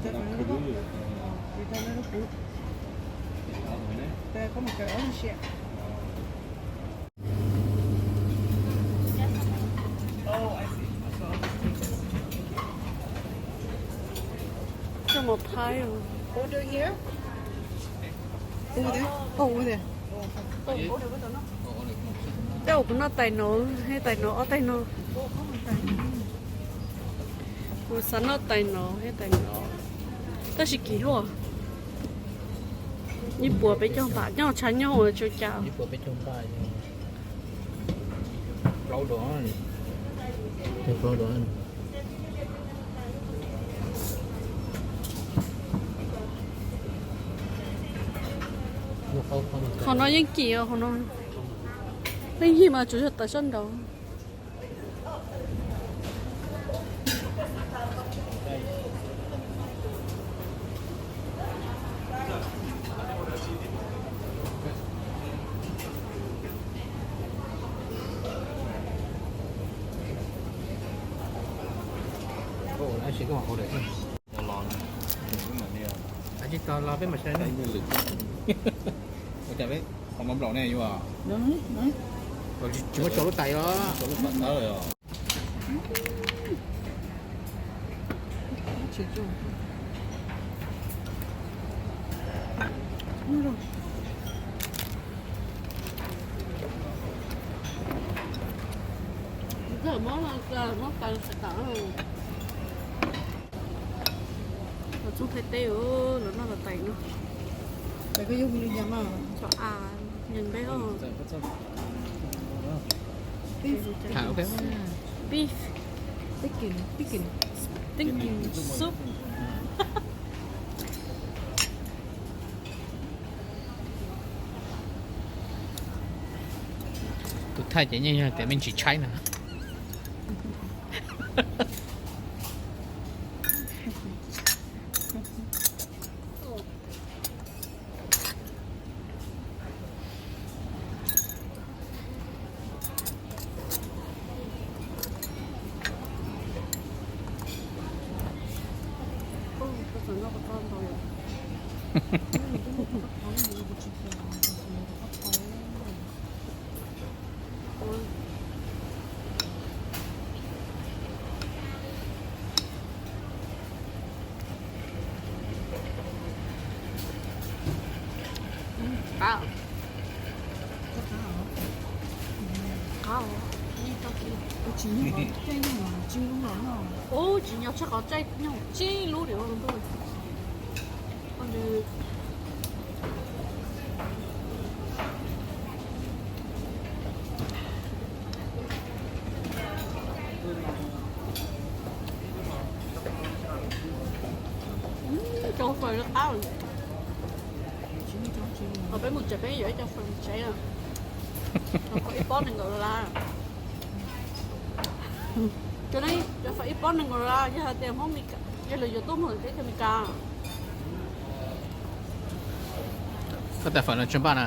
Coj mus thaij. Over there? Oh, over there. Tej zaum kuv noj tais no, thiab tais no, ob tais no. Kuv xav noj tais no thiab tais no, tab sis kim luaj. Ib puas peb caug npaj, nyob tshav nyoog ua tsu cas. Qhov no yeej kim, qhov no yeej kim mas tsuas yog tawm sab nraud. Tsis tau los peb mam saib. Qhov no nplaum ne yuav, tsis muab tso lub tais os. Los txog Thaib teb, los noj los tais no. Cov a, nyees npeb os. Beef, stinking soup. Tus thaij ces yeej yog tias me ntsis tshaib no. Qab, qab. Ub, tsis nyob tshaj qhov tsaij nyob tsib lub niam. Cov fawm qab. Peb mus tsev peb yuav ib co fawm tsev, ib pob nees nkaum dollar. Cov fawm ib pob nees nkaum dollar yog hais tias Hmoob, yog lwm yus tuaj mus teb chaws Amelikas. Koj tais fawm no tsawg npaj na?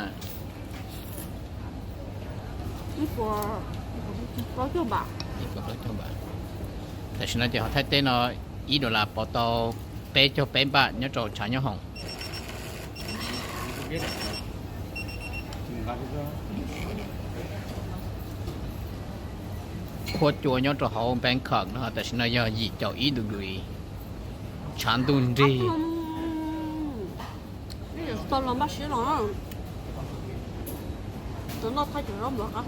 Ib puas plaub caug npaj. Tam sim no ces hauv Thaib teb no ib dollar pov tau peb caug peb npaj nyob rau tshav nyob hoom. Huab cua nyob rau hauv Bangkok no tam sim no yog yim caum ib degree, tshav ntuj nrig. Tau los npaj siab los, cov noj thaij cov zaub mov qab.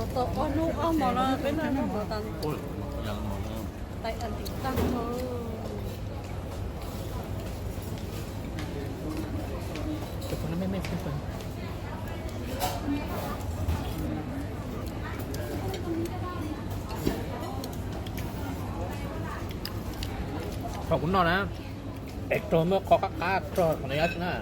Los tau ob hnub ob hmos no peb noj noj mov tas li. Tais Adim tag nrho. Thaum kuv noj na, es rog muab qho qab qab rog qhov no na.